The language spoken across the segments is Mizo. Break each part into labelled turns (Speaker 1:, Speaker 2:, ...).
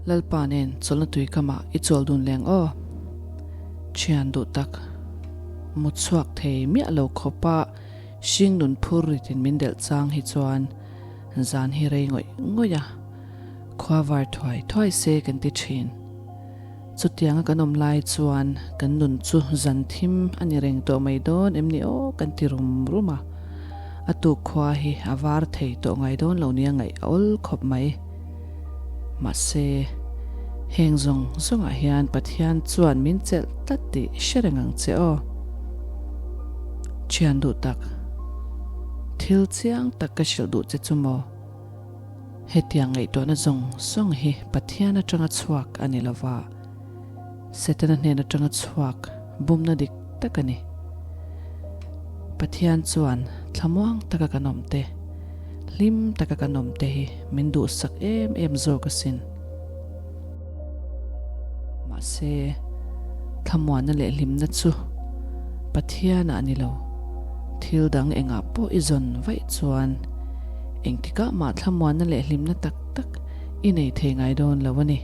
Speaker 1: Lalpa nen chawlhna tui kamah i chawl dun leng aw. Thian duh tak, mut chhuak thei miah lo khawpa hring nun phur ritin min delh chang hi chuan zan hi rei ngawih ngawih a, khua var thuai thuai se kan ti thin. Chutianga kan awm lai chuan kan nun chu zan thim a ni reng tawh mai dawn em ni aw kan ti rum rum a, a tuk khua hi a var thei tawh ngai dawn lo nia ngaih a awl khawp mai. Mahse, heng zawng zawngah hian Pathian chuan min chelh tlat tih hre reng ang che aw. Thian duh tak, thil chiang tak ka hrilh duh che chu maw? Hetiang ngaihtuahna zawng zawng hi Pathian atanga chhuak a ni lova, Setana hnen atanga chhuak bumna dik tak a ni. Pathian chuan thlamuang taka kan awm te, hlim taka kan awm te hi min duhsak em em zawk asin. Mahse, thlamuanna leh hlimna chu Pathianah ni lo, thil dang engah pawh i zawn vaih chuan engtikah mah thlamuanna leh hlimna tak tak i nei thei ngai dawn lo a ni.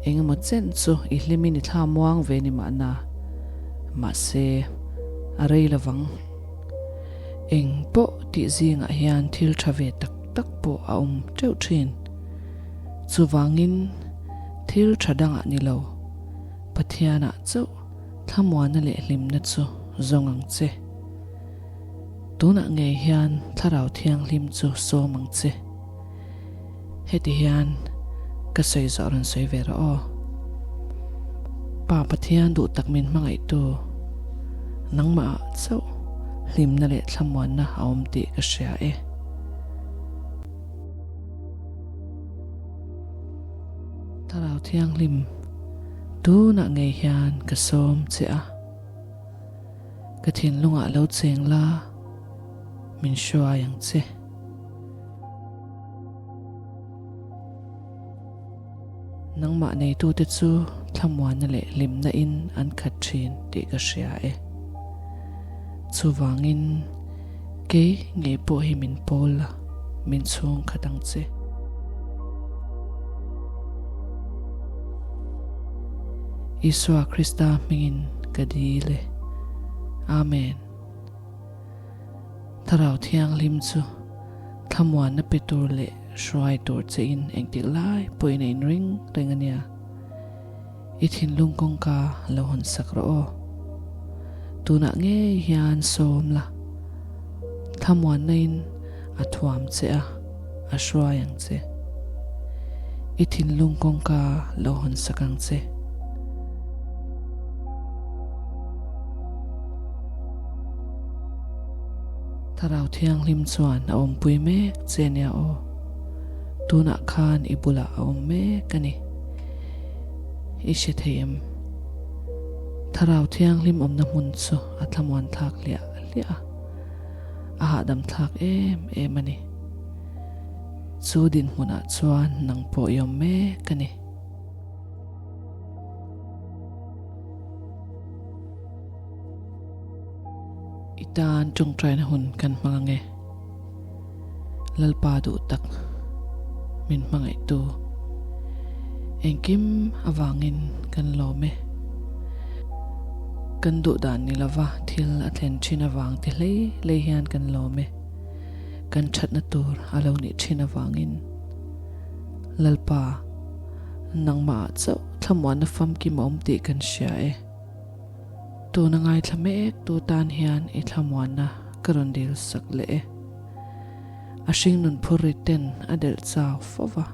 Speaker 1: Engemaw chen chu i hlimin i thlamuang ve ni mahna, mahse, a rei lovang. Eng pawh tih zingah hian thil tha ve tak tak pawh a awm teuh thin. Chuvangin thil tha dangah ni lo, Pathianah chauh thlamuanna leh hlimna chu zawng ang che. Tunah ngei hian Thlarau Thianghlim chu sawm ang che. Heti hian ka sawi zawh rawn sawi ve rawh aw. Pa Pathian duh tak min hmangaihtu, nangmahah chauh hlimna leh thlamuanna a awm tih ka hria e. Thlarau Thianghlim, tunah ngei hian ka sawm che a, ka thinlungah lo cheng la, min hruai ang che. Nangmah neitute chu thlamuanna leh hlimna in an khat thin tih ka hria e. Chuvangin kei ngei pawh hi min pawl la, min chhung khat ang che. Isua Krista hmingin ka dil e. Amen. Thlarau Thianghlim chu thlamuanna pe tur leh hruai tur che in engtik lai pawhin a inring reng a nia. I thinlung kawngka lo hawn sak rawh aw. Tunah ngei hian sawm la, thlamuanna in a thuam che a, a hruai ang che. I thinlung kawngka lo hawn sak ang che. Thlarau Thianghlim chuan a awmpui mek che nia aw. Tunah khan i bulah a awm mek a ni. I hre thei em? Thlarau Thianghlim awmna hmun chu a thlamuan thlak hliah hliah a, a hahdam thlak em em a ni. Chu dinhmunah chuan nang pawh i awm mek a ni. I tan tawngtaina hun kan hmang ange. Lalpa duh tak min hmangaihtu engkim avangin kan lawm e. Kan duh dan ni lova thil a thlen thin avang ti hlei hlei hian kan lawm e. Kan thatna tur a lo nih thin avangin Lalpa nangmah ah chauh thlamuanna famkim a awm tih kan hria e. Tuna ngaithla mek tu tan hian i thlamuanna ka rawn dil sak leh e. A hringnun phur ri ten a delh chau fo va.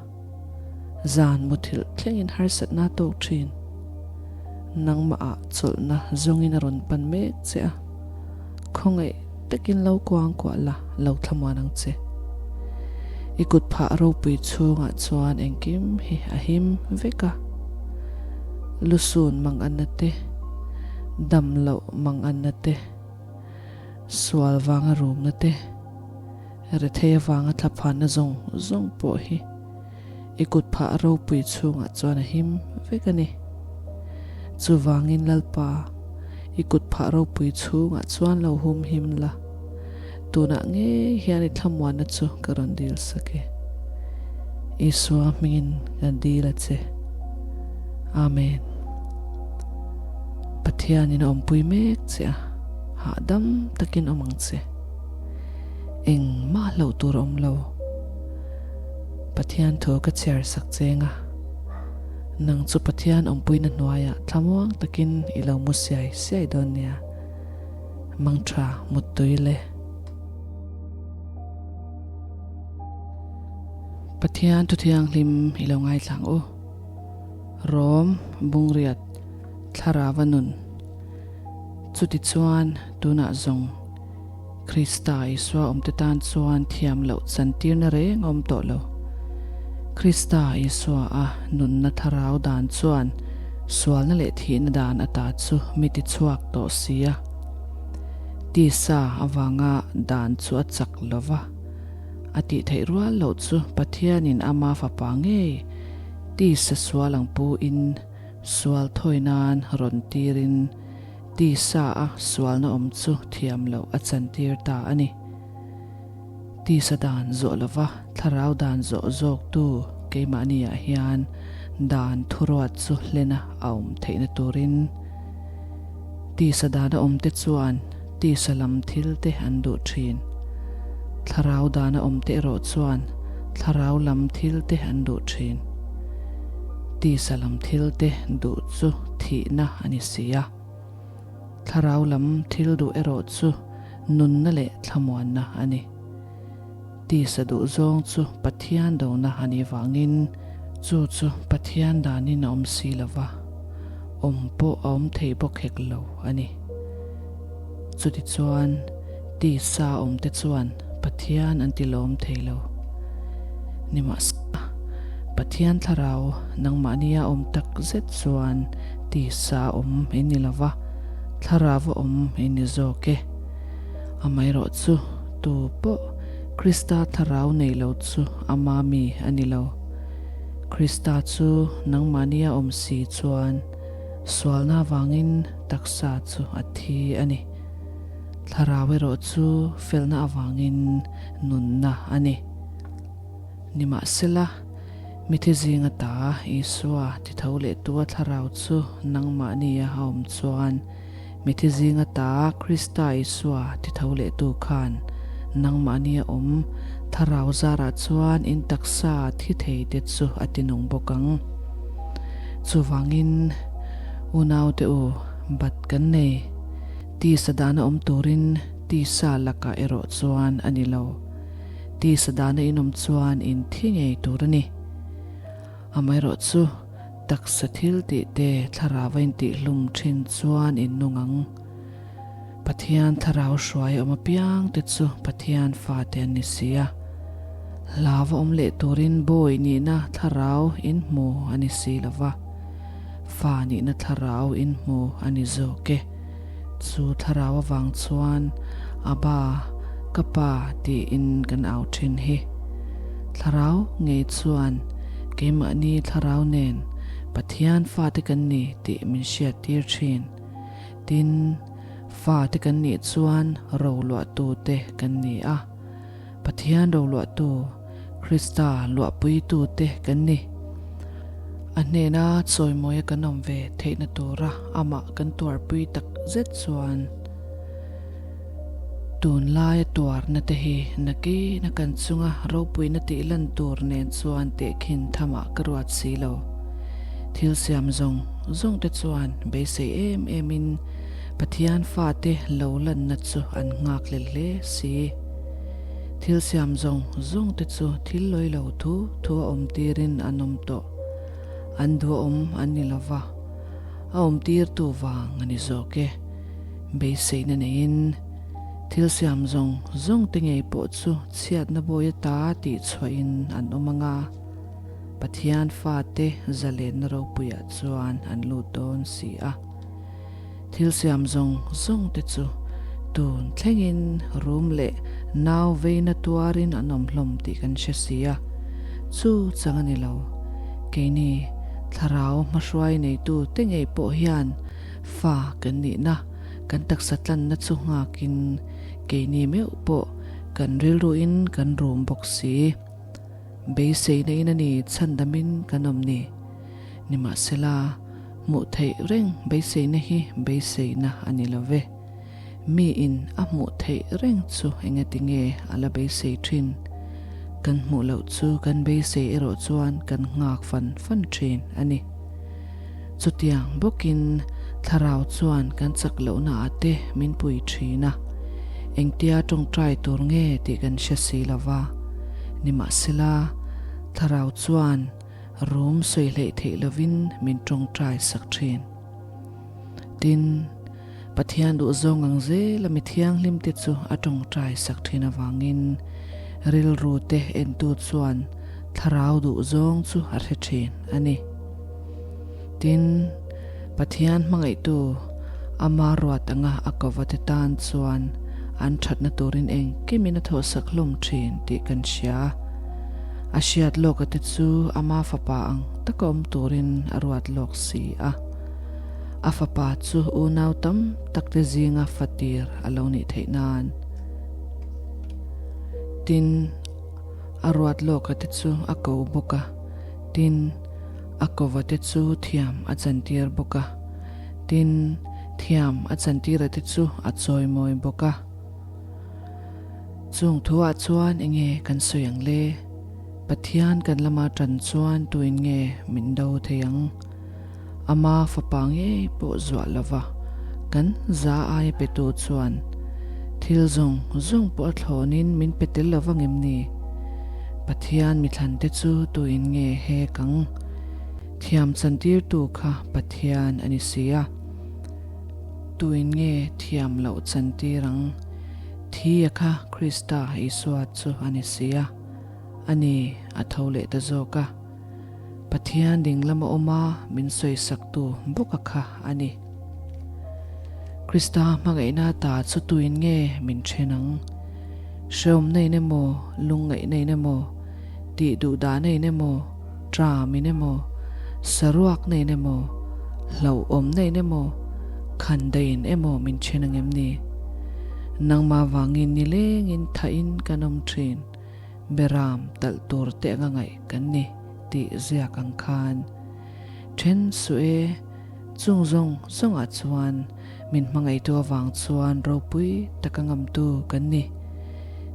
Speaker 1: Zan muthilh thlengin harsatna a tawk thin. Nangmah ah chawlhna zawngin a rawn pan mek che a. Khawngaih takin lo kuang kuah la, lo thlamuan ang che. I kut phah ropui chhungah chuan engkim hi a him vek a. Lusun mang anna te, dam loh mang anna te, sual vanga rumna te, rethei avanga thlaphanna zawng zawng pawh hi i kut phah ropui chhungah chuan a him vek a ni. Chuvangin Lalpa, i kut phah ropui chhungah chuan lo hum him la, tunah ngei hian i thlamuanna chu ka rawn dil sak e. Isua hmingin ka dil a che. Amen. Pathianin a awmpui mek che a, hahdam takin awm ang che. Engmah hlauh tur a awm lo. Pathian thu ka chhiar sak cheng a, nang chu Pathian awmpuina hnuaiah thlamuang takin i lo mu siai siai dawn nia. Mangtha muttui le. Pathian thu thianghlim i lo ngaithlang u. Rom Bungriat Thlarava nun. Chutichuan tunah zawng Krista Isua awmte tan chuan thiam loh chantirna reng a awm tawh lo. Krista Isua a nunna thlarau dan chuan sualna leh thihna dan ata chu mi tichhuak tawh si a. Tisa avanga dan chu a chak lo va, a tih theih rual loh chu Pathianin ama fapa ngei tisa sual ang pu in sual thawi nan rawn tirin tisa a sualna awm chu thiam loh a chantir ta a ni. Tisa dan zawh lova thlarau dan zawh zawktu keimahniah hian dan thuruat chu hlena a awm theihna turin tisa dana awmte chuan tisa lam thil te an duh thin. Thlarau dana awmte erawh chuan thlarau lam thil te an duh thin. Tisa lam thil te duh chu thihna a ni si a. Thlarau lam thil duh erawh chu nunna leh thlamuanna a ni. Tisa duh zawng chu Pathian dona a nih vangin chu chu Pathian danin a awm si lo va, awm pawh a awm thei bawk hek lo a ni. Chutichuan, tisa awmte chuan Pathian an ti lawm thei lo. Nimahsela, Pathian thlarau nangmahnia awm tak zet chuan tisa awm in ni lo va, thlarau awm in ni zawk e. Amaherawh chu tu pawh Krista thlarau nei lo chu ama mi a ni lo. Krista chu nangmahnia awm si chuan sualna avangin taksa chu a thi a ni. Thlarau erawh chu felna avangin nunna a ni. Nimahsela, mithi zinga ta Isua ti tho leh tua thlarau chu nangmahnia a awm chuan Mithi zinga ta Krista Isua ti tho lehtu khan nangmahnia awm thlarau zarah chuan in taksa thi thei te chu a ti nung bawk ang. Chuvangin, unaute u, bat kan nei. Tisa dana awm turin tisa lakah erawh chuan a ni lo. Tisa dana in awm chuan in thi ngei tur a ni. Amaherawhchu, taksa thil tih te thlarau a intihhlum thin chuan in nung ang. Pathian thlarau hruai awm apiang te chu Pathian fate an ni si a. Hlau a awm leh turin bawi nihna thlarau in hmu a ni si lo va, fa nihna thlarau in hmu a ni zawk e. Chu thlarau avang chuan Abba, ka pa tiin kan au thin hi. Thlarau ngei chuan keimahni thlarau nen Pathian fate kan ni tih min hriattir thin. Tin, fate kan nih chuan roluahtu te kan ni a. Pathian roluahtu, Krista luahpuitu te kan ni. A hnena chawimawia kan awm ve theihna tura amah kan tuarpui tak zet chuan tunlaia tuarna te hi nakin a kan chunga ropuina tih lan tur nen chuan tehkhin thamah ka ruat si lo. Thil siam zawng zawng te chuan beisei em emin Pathian fate lo lanna chu an nghak hlel hle si. Thil siam zawng zawng te chu thil lawi lo thu thu a awm tirin an awm tawh. An duhawm an ni lo va, a awm tirtu vang a ni zawk e. Beiseina neiin thil siam zawng zawng te ngei pawh chu chhiatna bawi ata tih chhuahin an awm ang a, Pathian fate zalenna ropuiah chuan an lut dawn si a. Thil siam zawng zawng te chu tun thlengin rum leh nau veina tuarin an awm hlawm tih kan hre si a, chu chang a ni lo. Keini thlarau hmahruai neitu te ngei pawh hian fa kan nihna, kan taksa tlanna chu nghakin keini meuh pawh kan rilruin kan rum bawk si. Beiseina in a ni chhandamin kan awm ni. Nimahsela, hmuh theih reng beiseina hi beiseina a ni lo ve. Miin a hmuh theih reng chu engati nge a la beisei thin? Kan hmuh loh chu kan beisei erawh chuan kan nghak fan fan thin a ni. Chutiang bawkin Thlarau chuan kan chak lohna ah te min pui thin a, engtia tawngtai tur nge tih kan hre si lo va. Nimahsela, Thlarau chuan rum sawi hleih theih lovin min tawngtai sak thin. Tin, Pathian duhzawng ang zela mi thianghlim te chu a tawngtai sak thin avangin rilru te entu chuan Thlarau duhzawng chu a hre thin a ni. Tin, Pathian hmangaihtu ama ruat anga a kova te tan chuan an thatna turin engkimin a thawhsak hlawm thin tih kan hria. A hriat lawka te chu ama fapa ang taka awm turin a ruat lawk si a. A fapa chu unau tam tak te zinga fatir a lo nih theih nan. Tin, a ruat lawka te chu a ko bawk a. Tin, a kova te chu thiam a chantir bawk a. Tin, thiam a chantira te chu a chawimawi bawk a. Chung thuah chuan enge kan sawi ang le? Pathian kan lama tan chuan tuin nge min do thei ang? Ama fapa ngei pawh zuah lova kan za aia petu chuan thil zawng zawng pawh a thlawnin min pe tel lova ngem ni? Pathian mithlante chu tuin nge hek ang? Thiam chantirtu kha Pathian a ni si a. Tuin nge thiam loh chantir ang? Thi a kha Krista Isua chu a ni si a. A ni, a tho leh ta zawk a. Pathian ding lama awm a min sawisaktu bawk a kha a ni. Krista hmangaihna ta chu tuin nge min then ang? Hreawmna in emaw, lungngaihna in emaw, tih duhdahna in emaw, tram in emaw, saruakna in emaw, hlauhawmna in emaw, khandaiin emaw min then ang em ni? Nangmah vangin nilengin thahin kan awm thin. Beram talh tur te anga ngaih kan ni tih ziak ang khan then suh e, chung zawng zawngah chuan min hmangaihtu avang chuan ropui taka ngamtu kan ni.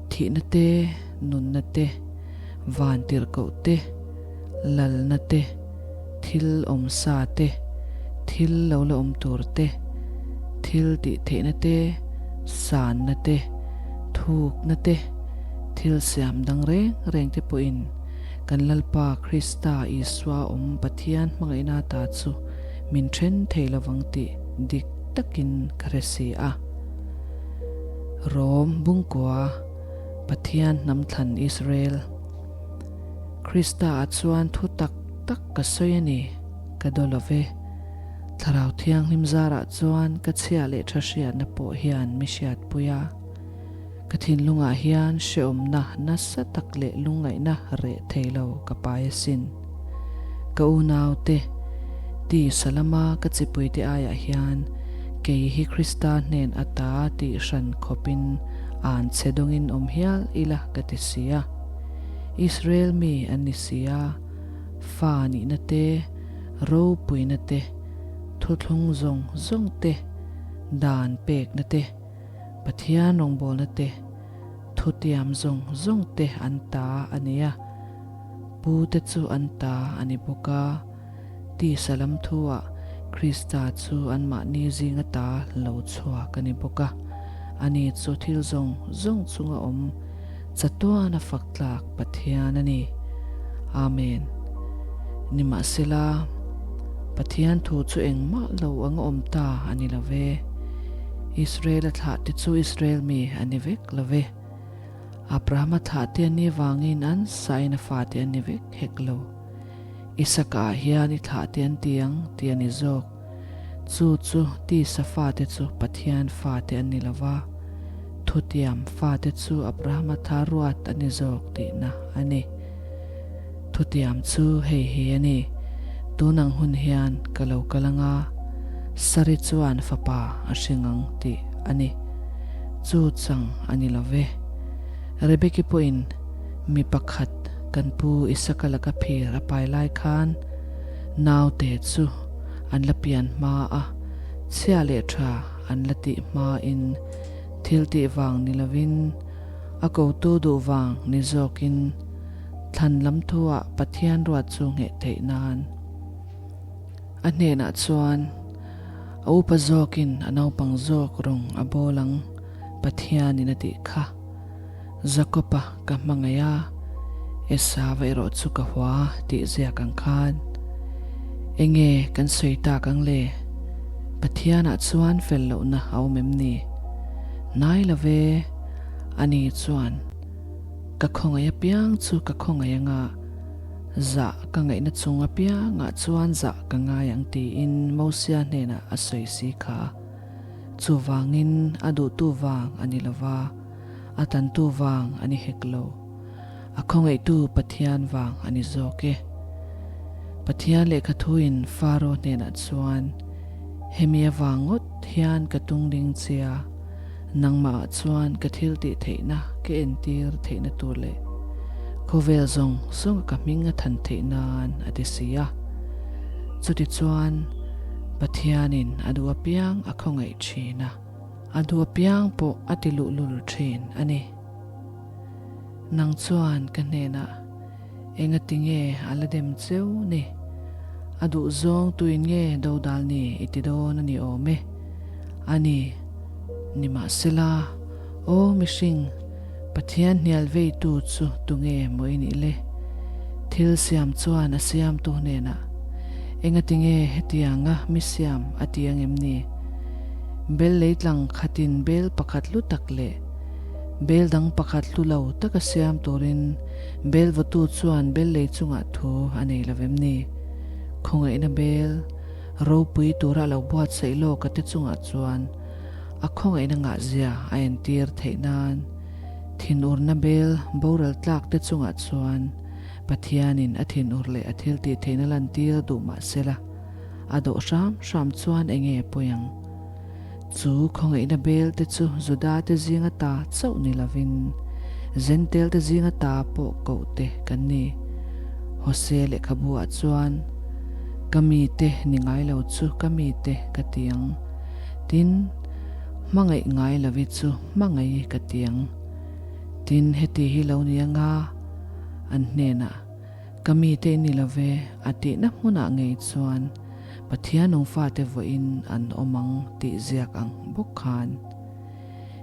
Speaker 1: Thihna te, nunna te, van tirhkoh te, lalna te, thil awmsa te, thil lo la awm tur te, thil tih theihna te, sanna te, thukna te, thil siam dang reng reng te pawhin kan Lalpa Krista Isua awm Pathian hmangaihna ta chu min then thei lovang tih dik takin ka hre si a. Rom Bungkua Pathian hnam thlan Israel. Krista ah chuan thu tak tak ka sawi a ni, ka daw lo ve. Thlarau Thianghlim zarah chuan ka chhia leh tha hriatna pawh hian mi hriatpui a. Ka thinlungah hian hreawmna nasa tak leh lungngaihna reh thei lo ka pai asin. Ka unaute, tisa lama ka chipuite aiah hian kei hi Krista hnen ata tih hran khawpin an che dawngin awm hial ila ka ti si a. Israel mi an ni si a, fa nihna te, ropuina te, thuthlung zawng zawng te, dan pekna te, Pathian rawngbawlna te, thutiam zawng zawng te an ta a ni a, pu te chu an ta a ni bawk a, tisa lam thuah Krista chu anmahni zinga ta lo chhuak a ni bawk a, ani chu thil zawng zawng chunga awm Chatuana fak tlak Pathian a ni. Amen. Nimahsela, Pathian thu chu engmah lo anga awm ta a ni lo ve. Israel-a thlahte chu Israel mi a ni vek lo ve. Abrahama thlahte an nih vangin an sain a fate an ni vek hek lo. Isaka-ah hian i thlahte an ti ang tih a ni zawk. Chu chu tisa fate chu Pathian fate an ni lo va, thutiam fate chu Abrahama tha ruat a ni zawk tihna a ni. Thutiam chu hei hi a ni, Tun ang hun hian ka lo kal anga, Sari chuan fapa a hring ang tih a ni. Chu chang a ni lo ve. Rebeki pawhin mi pakhat. Kan pu Isaka laka phir a pai lai khan naute chu an la pian hma a, chhia leh tha an la tih hmain thil tih vang ni lovin a kotu duh vang ni zawkin thlan lam thuah Pathian ruat chu ngheh theih nan a hnenah chuan a upa zawkin a naupang zawk rawng a bawl ang Pathianin a tih kha. Jakob-a ka hmangaih a, Esau-a erawh chu ka hua tih ziak ang khan enge kan sawi tak ang le? Pathianah chuan fel lohna a awm em ni? Hnai lo ve, ani chuan ka khawngaih apiang chu ka khawngaih anga zah ka ngaihna chung apiangah chuan zah ka ngai ang tiin Mosia hnenah a sawi si kha. Chuvangin a duhtu vang a ni lova, a tantu vang a ni hek lo. A khawngaihtu Pathian vang a ni zawk e. Pathian lehkha thuin Faro hnenah chuan, Hemi avang ngawt hian ka tung ding che a, nangmahah chuan ka thil tih theihna ka entir theihna tur leh khawvel zawng zawnga ka hming a than theih nan a ti si a. Chutichuan, Pathianin a duh apiang a khawngaih thin a, a duh apiang pawh a ti luhlul thin a ni. Nang chuan ka hnenah, Engati nge a la dem cheu ni? A duh zawng tuin nge dodal ni i ti dawn a ni awm e? A ni, nimahsela, aw mihring, Pathian hnial veitu chu tunge maw i nih le? Thil siam chuan a siamtu hnenah, Engati nge hetianga mi siam a ti ang em ni? Bel leitlang khatin bel pakhat hlu tak leh bel dang pakhat hlu lo taka siam turin bel vawtu chuan bel lei chungah thu a nei lo em ni? Khawngaihna bel ropui tura a lo buatsaih lawk a te chungah chuan A khawngaihna ngahzia a entir theih nan thinurna bel boral tlak te chungah chuan Pathianin a thinur leh a thil tih theihna lantir duh mah sela, a dawh hram hram chuan eng nge pawi ang? Chu khawngaihna bel te chu Juda te zinga ta chauh ni lovin Zentel te zinga ta pawh koh te kan ni. Hose lehkhabu ah chuan, Ka mite ni ngai lo chu ka mite ka ti ang. Tin, hmangaih ngai lovi chu hmangaih ka ti ang. Tin, heti hi lo ni anga an hnenah, Ka mite i ni lo ve, a tihna hmunah ngei chuan Pathian nung fate vawiin an awm ang tih ziak ang bawk khan.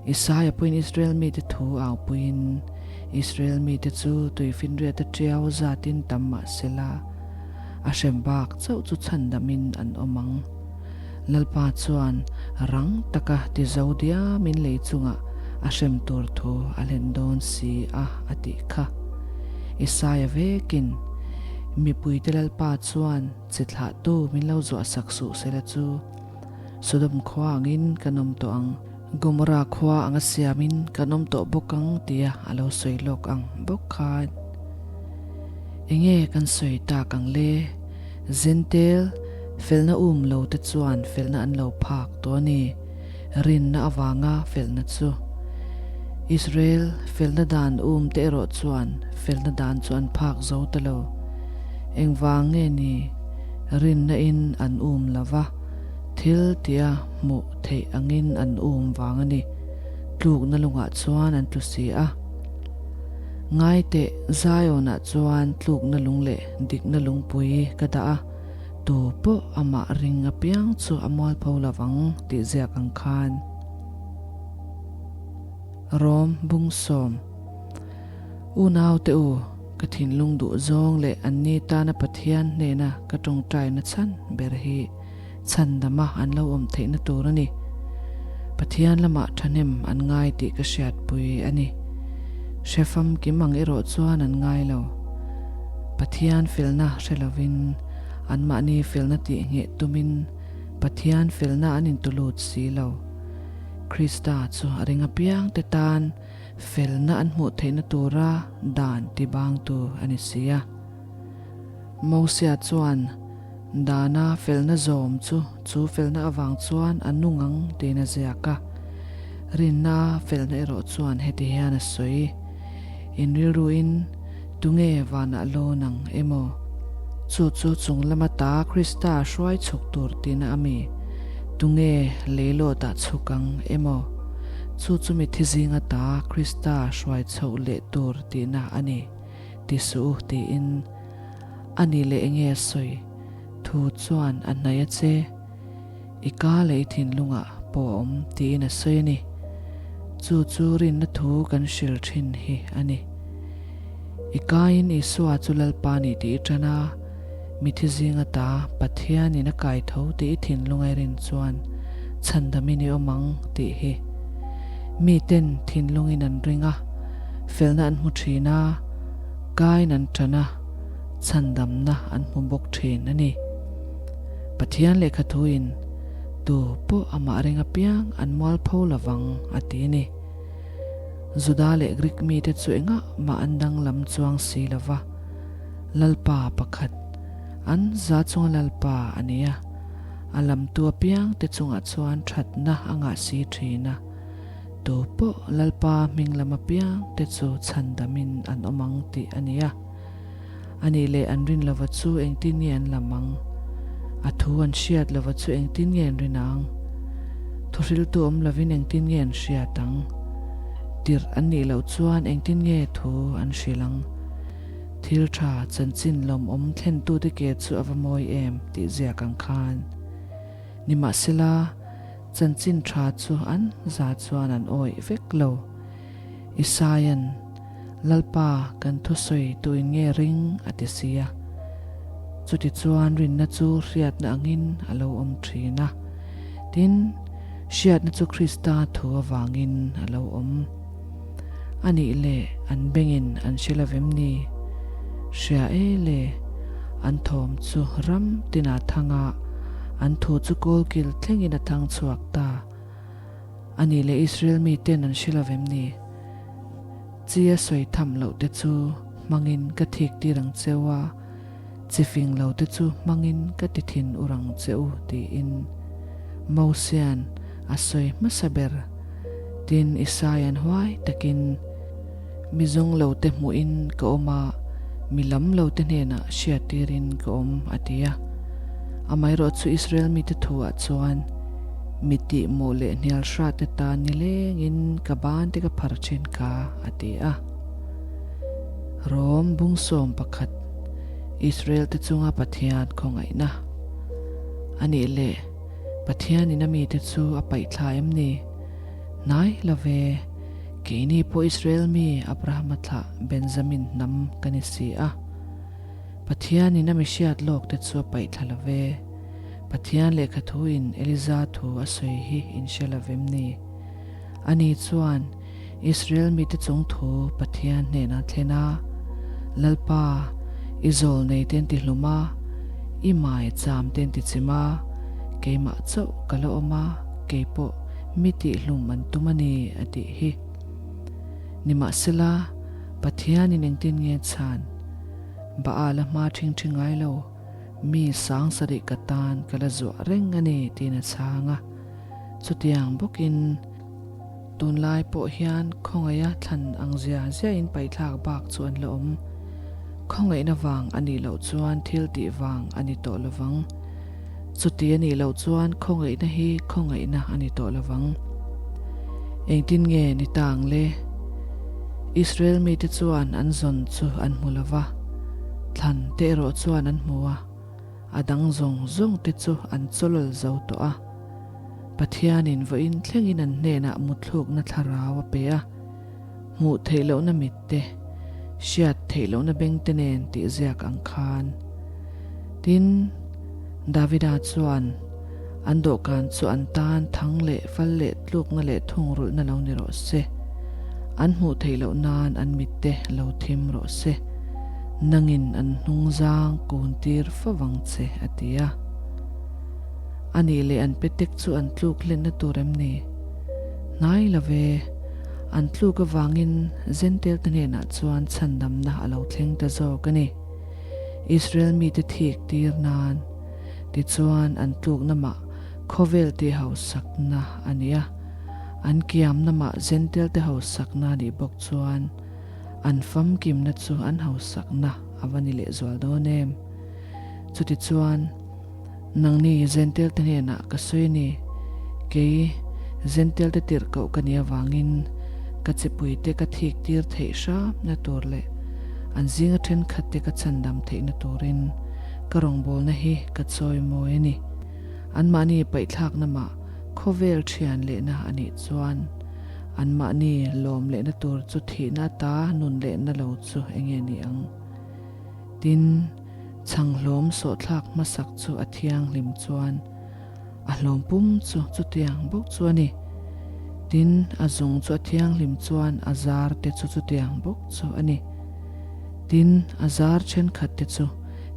Speaker 1: Isaia pawhin Israel mite thu au puiin, Israel mite chu tuifinriata tiau zatin tam mah sela, a hrem bak chauh chu chhandamin an awm ang. Lalpa chuan rang taka ti zo diamin lei chungah a hrem tur thu a hlen dawn si a, a tih kha. Isaia vekin, Mipuite Lalpa chuan chi thlahtu min lo zuahsak suh sela chu, Sodom khua angin kan awm tawh ang, Gomorrah khua anga siamin kan awm tawh bawk ang tia a lo sawi lawk ang bawk khan. Enge kan sawi tak ang le? Zentel, felna um lo te chuan felna an lo phak tawh a ni. Rinna avanga felna chu. Israel felna dan um te erawh chuan felna dan chu an phak zo ta lo. Engvang nge ni? Rinna in an um lo va, thil tia hmuh theih angin an um vang a ni. Tlukna lungah chuan an tlu si a. Ngaiteh, Zion-ah chuan tlukna lung leh dikna lungpui ka dah a, tu pawh amah ring apiang chu a mualpho lovang tih ziak ang khan. Rom Bungsawm Unaute u, ka thinlung duh zawng leh anni tana Pathian hnena ka tawngtaina chhan ber hi chhandama an lo awm theihna tur a ni. Pathian lamah thahnem an ngai tih ka hriatpui a ni. Hre famkim ang erawh chuan an ngai lo. Pathian felna hre lovin anmahni felna tih ngheh tumin Pathian felna an intulut si lo. Krista chu a ring apiang te tan felna an hmuh theihna tura dan tibangtu a ni si a. Mosia chuan Dana felna zawm chu chu felna avang chuan a nung ang tiin a ziak a. Rinna felna erawh chuan heti hian a sawi, In rilruin Tunge vanah lawn ang emaw? Chu chu chung lama ta Krista hruai chhuk tur tihna a mi? Tunge leilawtah chhuk ang emaw? Chu chu mithi zinga ta Krista hruai chhoh leh tur tihna a ni, ti suh u tiin a ni leh enge a sawi? Thu chuan a hnaih a che. I ka leh i thinlungah pawh a awm tiin a sawi a ni. Chu chu rinna thu kan hril thin hi a ni. I kaiin Isua chu Lalpa ni tih i tan a, mithi zinga ta Pathianin a kai tho tih i thinlunga i rin chuan chhandamin i awm ang tih hi. Miten thinlungin an ring a, felna an hmu thin a, kain an tan a, chhandamna an hmu bawk thin a ni. Pathian lehkha thuin tu pawh amah ring apiang an mual pho lovang a ti a ni. Juda leh Greek mite chu engah mah an danglam chuang si lo va, Lalpa pakhat, an za chunga Lalpa a ni a, a lamtu apiang te chungah chuan thatna a ngah si thin a, tu pawh Lalpa hming lam apiang te chu chhandamin an awm ang tih a ni a. A nih leh an rin lova chu engtin nge an lam ang? A thu an hriat lova chu engtin nge an rin ang? Thuhriltu awm lovin engtin nge an hriat ang? Tirh an nih loh chuan engtin nge thu an hrilh ang? Thil tha chanchin lawmawm thlentute ke chu a va mawi em tih ziak ang khan. Nimahsela, chanchin tha chu an za chuan an awih vek lo. Isaian. Lalpa, kan thusawi tuin nge ring? a ti si a. Chutichuan rinna chu hriatna angin a lo awm thin a. Tin, hriatna chu Krista thu avangin a lo awm. A nih leh an bengin an hre lo vem ni? Hria e le, an thawm chu ram tinah thang a, an thu chu kawlkil thlengin a thang chhuak ta. A nih leh Israel miten an hre lo vem ni? Chi a sawi tham loh te chu hmangin ka thik tir ang che u a, chi fing lo te chu hmangin ka ti thin ur ang che u tiin Mosia'n a sawi hmasa ber. Tin, Isaia'n huai takin, Mi zawng lo te hmuhin ka awm a, mi lam lo te hnenah hriattirin ka awm, a ti a. Amaherawhchu Israel mite thuah chuan, Mi tihmawh leh hnial hrat te tan nilengin ka ban te ka phar thin kha, a ti a. Rom bungsawm pakhat, Israel te chunga Pathian khawngaihna. A nih leh, Pathianin a mite chu a paih thla em ni? Hnai lo ve, keini pawh Israel mi Abrahama thlah Benjamin hnam ka ni si a. Pathianin a mihriat lawk te chu a paih thla lo ve. Pathian lehkha thuin Eliza thu a sawi hi in hre lo vem ni? Ani chuan Israel mite chung thu Pathian hnenah thlen a, Lalpa, i zawl nei te an ti hlum a, i mai cham te an ti chim a, keimah chauh ka la awm a, kei pawh mi tihhlum an tum a ni, a tih hi. Nimahsela, Pathianin engtin nge chhan? Baal a hma ṭhing ṭhi ngai lo. Mi sang sarih ka tan ka la zuah reng a ni tiin a chhang a. Chutiang bawkin tunlai pawh hian khawngaih a thlan ang zia ziahin paihthlak bak chu an la awm. Khawngaihna vang a nih loh chuan thil tih vang a ni tawh lovang. Chuti a nih loh chuan khawngaihna hi khawngaihna a ni tawh lovang. Engtin nge ni ta ang le? Israel mite chuan an zawn chu an hmu lo va, thlan te erawh chuan an hmu a, a dang zawng zawng te chu an chawlawl zo tawh a. Pathianin vawiin thlengin an hnenah mutthlukna thlarau a pe a, hmuh theih lohna mit te, hriat theih lohna beng te nen tih ziak ang khan. Tin, Davida chuan an dawhkan chu an tan thang leh fal leh tlukna leh thungrulhna lo ni rawh se, an hmuh theih loh nan an mit te lo thim rawh se, nangin an hnungzang kun tir fo vang che, a ti a. A nih leh an petek chu an tluk hlenna tur em ni? Hnai lo ve. An tluk avangin Zentel te hnenah chuan chhandamna a lo thleng ta zawk a ni. Israel mite thik tir nan tichuan an tluk namah khawvel tih hausakna a ni a, an kiam namah Zentel te hausakna a nih bawk chuan. An famkimna chu an hausakna a va ni lehzual dawn em? Chutichuan, nangni Jentail-te hnenah ka sawi a ni, kei Jentail-te tirhkoh ka nih avangin ka chipuite ka thiktir theih hramna tur leh an zinga thenkhatte ka chhandam theihna turin ka rawngbawlna hi ka chawimawi a ni. Anmahni paihthlakna mah khawvel thian lehna a nih chuan anmahni lawm lehna tur chu thihna ata nun lehna lo chu enge ni ang? Tin, chhanghlawm sawhthlak hmasak chu a thianghlim chuan a hlawm pum chu chutiang bawk chu a ni. Tin, a zung chu a thianghlim chuan a zar te chu chutiang bawk chu a ni. Tin, a zar thenkhat te chu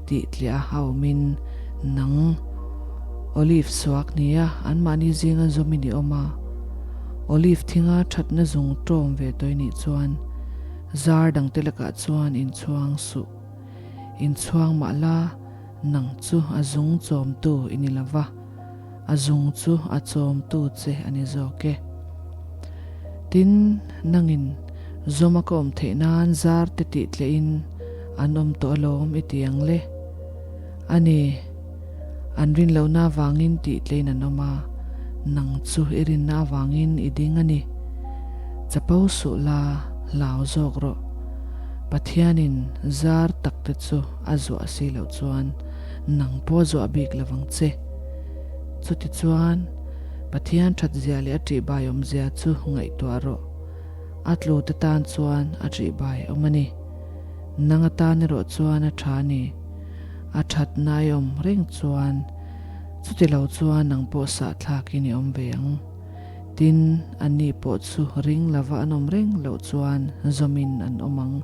Speaker 1: tih tliah a awmin nang Olive suak nia anmahni zinga zawmin i awm a. Olive thinga thatna zung tawm ve tawih nih chuan zar dangte lakah chuan inchhuang suh. Inchhuang mah la nang chu a zung chawmtu i ni lo va, a zung chu a chawmtu che a ni zawk e. Tin, nangin zawma ka awm theih nan zar te tih tlehin an awm tawh alawm i ti ang le. A ni, an rin lohna avangin tih tlein an awm a, nang chu i rinna avangin i ding a ni. Chapo suh la, hlau zawk rawh. Pathianin zar tak te chu a zuah si loh chuan nang pawh a zuah bik lo vang che. Chutichuan, Pathian thatzia leh a ṭihbai awmzia chu ngaihtuah rawh. A tlute tan chuan a ṭihbai awm a ni. Nang atan erawh chuan a ṭha a ni. A ṭhatna i awm reng chuan chuti lo chuan nang pawh sahthlakin i awm ve ang. Tin, anni pawh chu ring lova an awm reng loh chuan zawmin an awm ang.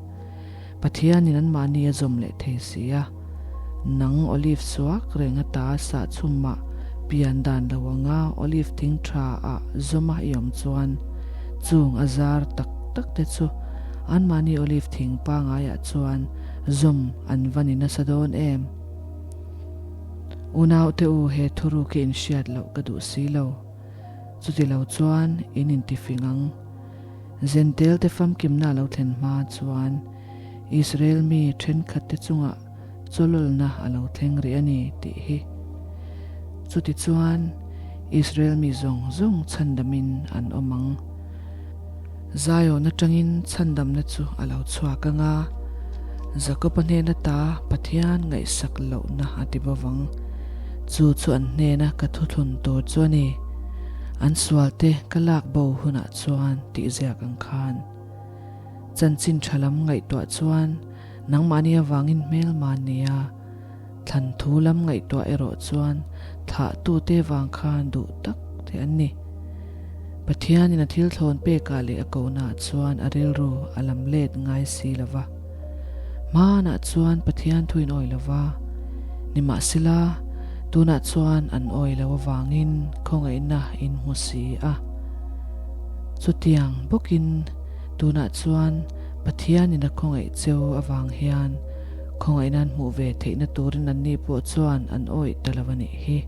Speaker 1: Pathianin anmahni a zawm leh thei si a. Nang olive suak reng ata sah chhumah pian dan lo anga olive thing tha ah zawma i awm chuan chung a zar tak tak te chu anmahni olive thing pangaiah chuan zawm an va ni nasa dawn em? Unaute u he thuruk hi inhriat loh ka duh si lo. Chuti lo chuan in intifing ang. Zentel te famkimna a lo thlen hma chuan Israel mi thenkhat te chungah chawlawlna a lo thleng rih a ni tih hi. Chutichuan Israel mi zawng zawng chhandamin an awm ang. Zion atangin chhandamna chu a lo chhuak ang a, Jakob-a hnen ata Pathian ngaihsak lohna a ti bawk ang. Chu chu an hnena ka thuthlun tur chu a ni. An sualte ka lak bo hunah chuan tih ziak ang khan. Chanchin tha lam ngaihtuah chuan nangmahni avangin hmelma nia, thlan thu lam ngaihtuah erawh chuan thlahtute vang khan duh tak te an ni. Pathianin a thil thlawn pekah leh a kohnaah chuan a rilru a lam let ngai si lo va. Hmanah chuan Pathian thuin awi lo va, nimahsela tunah chuan an awi lo avangin khawngaihna in hmu si a. Chutiang bawkin tunah chuan Pathianin a khawngaih cheu avang hian khawngaihna an hmuh ve theihna turin anni pawh chuan an awih ta lo a nih hi.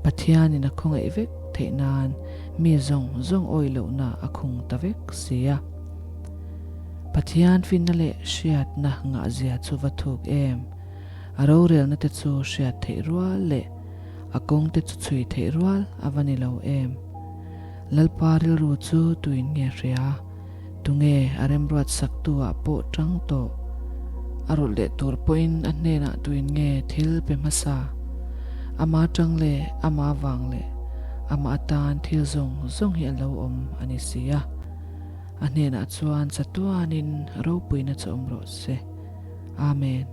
Speaker 1: Pathianin a khawngaih vek theih nan mi zawng zawng awih lohna a khung ta vek si a. Pathian finna leh hriatna ngahzia chu va thuk em? A rorelna te chu hriat theih rual leh a kawng te chu chhui theih rual a va ni lo em? Lalpa rilru chu tuin nge hria? Tunge a remruat saktu ah pawh tang tawh? A rawlh leh tur pawhin a hnenah tuin nge thil pe hmasa? Ama tang leh ama vang leh ama atan thil zawng zawng hi a lo awm a ni si a. A hnenah chuan chatuanin ropuina chu awm rawh se. Amen.